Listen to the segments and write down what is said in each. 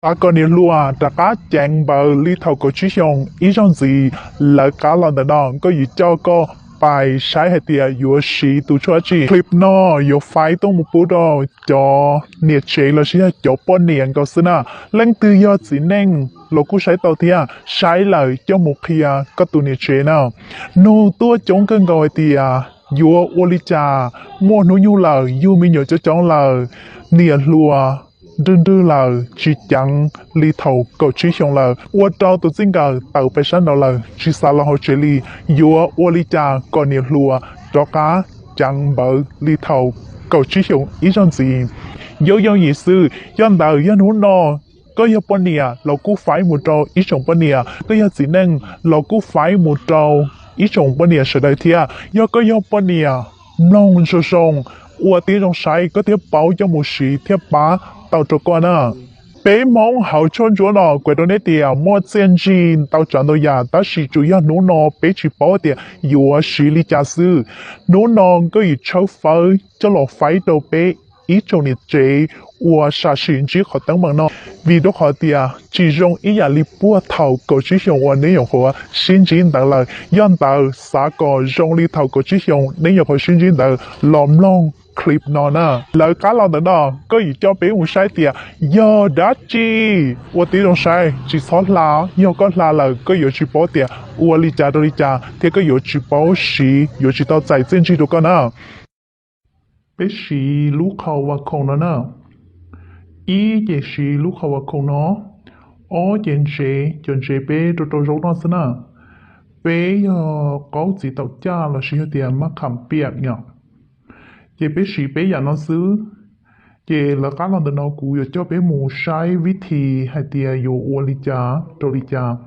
Xav kom niam hluas rov qab ceev npawv li thaum kaum tsib xyoos ib zaug ntxiv. Lawv qab los ntawm no koj yuav coj koj pais saib hais tias yuav siv tus tshuaj dab tsi. Clip no yuav faib tuaj mus pub rau cov niam tsev los sis yog cov poj niam nkaus xwb na. Leej twg yog txiv neej los kuj saib tau thiab, saib lawm coj mus qhia koj tus niam tsev na. Nug tuaj coob kawg nkaus hais tias yuav ua li cas, muaj hnub nyoog lawm, yug me nyuam coob coob lawm, niam hluas nrwg nrwg lawm, tsis ceev li thaum kaum tsib xyoos lawm, ua rau tus txij nkawm tawm pais sab nraud lawm, tsis xav los hauv tsev li. Yuav ua li cas kom niam hluas rov qab ceev npawv li thaum kaum tsib xyoos ib zaug ntxiv? Yooj yooj yim xwb. Yog ntawd yog hnub no koj yog poj niam los kuj faib mus rau ib tsoom poj niam, koj yog txiv neej los kuj faib mus rau ib tsoom poj niam sawv daws thiab. Yog koj yog poj niam, mloog zoo zoo, ua tib zoo saib koj thiaj paub coj mus siv thiaj pab tau rau koj na. Peb Hmoob hauv tshuaj ntsuab no kuv rau nej tias muaj txiaj ntsig ntau tsav ntau yam, tab sis tsuas yog hnub no peb tsis paub tias yuav siv li cas xwb. Hnub no koj yuav tshawb fawb coj los faib rau peb ib tsoom niam tsev uas sam sim ntsib qhov teeb meem no, vim rau qhov tias tsis zoo ib yam li puag thaum kaum tsib xyoos uas neb nyuam qhuav sib ntsib ntawd lawm. Yog ntawd xav kom zoo li thaum kaum tsib xyoos neb nyuam qhuav sib ntsib ntawd los mloog clip no na. Lawv qab los ntawm no koj yuav coj peb mus saib tias yog dab tsi. Ua tib zoo saib, tsis txhob hla, yog koj hla lawm koj yuav tsis paub tias ua li cas rau li cas thiab koj yuav tsis paub siv, yuav tsis tau txais txiaj ntsig rau koj na. Peb siv lub qhau va khoom no na. Ib ces siv lub qhau va khoom no, ob ces ntsev cov ntsev peb rau rau zaub noj xwb na. Peb yog qaub txiv taum caj los sis yog tias maj kham piam yom. Ces peb siv peb yam no xwb. Ces lawv qab los ntawm no kuv yuav coj peb mus saib vib thi hais tias yuav ua li cas rau li cas.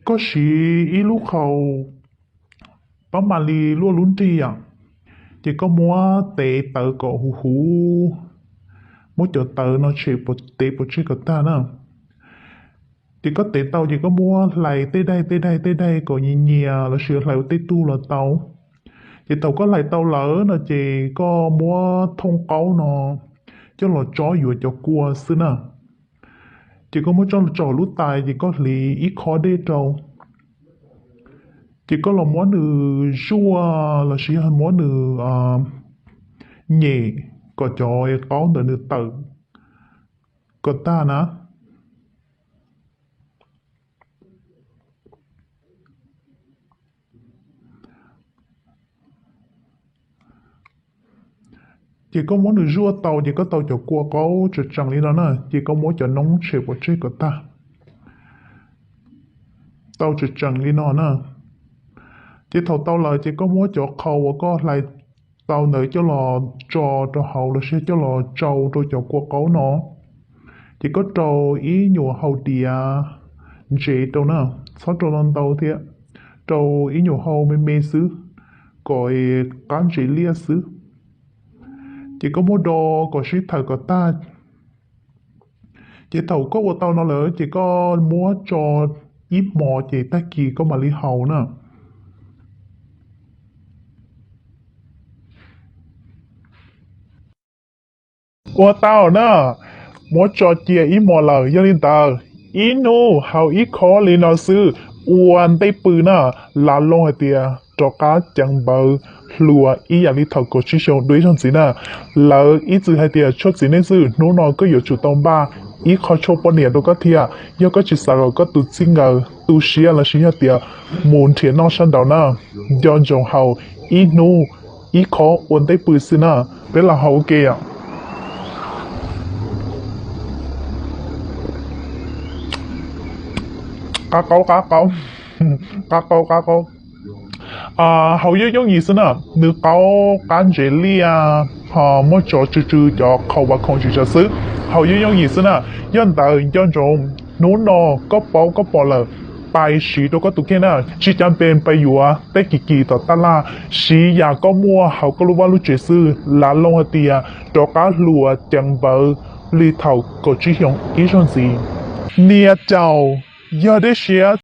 Koj siv ib lub qhau pab mam li luaj lub nrig yom, ces koj muab tev tawv kom huv huv, muab cov tawv no tshem tev pov tseg kom tag na. Ces koj tev tau ces koj muab hlais tej daig tej daig tej daig kom nyias nyias los sis hlais ua tej tug los tau. Ces thaum koj hlais tau lawm no ces koj muab thooj qaub no coj los tsob yuav cov kua xwb na. Ces koj muab tso tsaum lub tais ces koj hliv ib khob dej rau. Ces koj los muab nws zuaj los sis yog muab nws nyem kom cov qaub ntawd nws tawm kom tag na. Ces koj muab nws zuaj tau ces koj tau cov kua qaub tseem tseem li no na, ces koj muab cov noob tshem pov tseg kom tag. Tau tseem tseem li no na. Ces thaum tau lawm ces koj muab cov qhau uas koj hlais tau ntawd coj los tso rau hauv los sis coj los tsau rau cov kua qaub no. Ces koj rau ib nyuam hau diav ntsev rau na, txhob rau ntau ntau thiab, rau ib nyuam hau me me xwb, kom qab ntsev liaj xwb. Ces koj muab do kom sib thawm kom tag. Ces thaum koj ua tau no lawm ces koj muab tso ib hmos ces tag kis koj mam li haus na. Ua tau na, muab tso cia ib hmos lawm, yog li ntawd ib hnub haus ib khob li no xwb, ua ntej pw na, lam looj hais tias rov qab ceev npawv hluas ib yam li thaum kaum tsib xyoo dua ib zaug ntxiv na. Lawv ib txwm hais tias tshuaj txiv neej txwj, hnub no koj yuav tsum tau npaj ib qho tshuaj poj niam rau koj thiab. Yog koj tsis xav kom koj tus txij nkawm tu siab los sis yog tias mus nrhiav noj sab nraud na, nco ntsoov haus ib hnub ib khob ua ntej pw xwb na. Peb los haus ua ke os. Qab qaub, qab qaub, qab qaub, qab qaub. Haus yooj yooj yim xwb na, nws qaub qab ntsev liaj, ho muab tso tsw tsw cov qhau vas khoom tsis tsawg xwb. Haus yooj yooj yim xwb na, yog ntawd nco ntsoov hnub no koj paub koj pom lawm, pais siv rau koj tus kheej na, tsis cam pes pais yuav tej kis kis tom taj laj, siv yam koj muaj hauv koj lub vaj lub tsev xwb, lam looj hais tias rov qab hluas ceev npawv li thaum kaum tsib xyoo ib zaug ntxiv. Niam caum, yog dej siab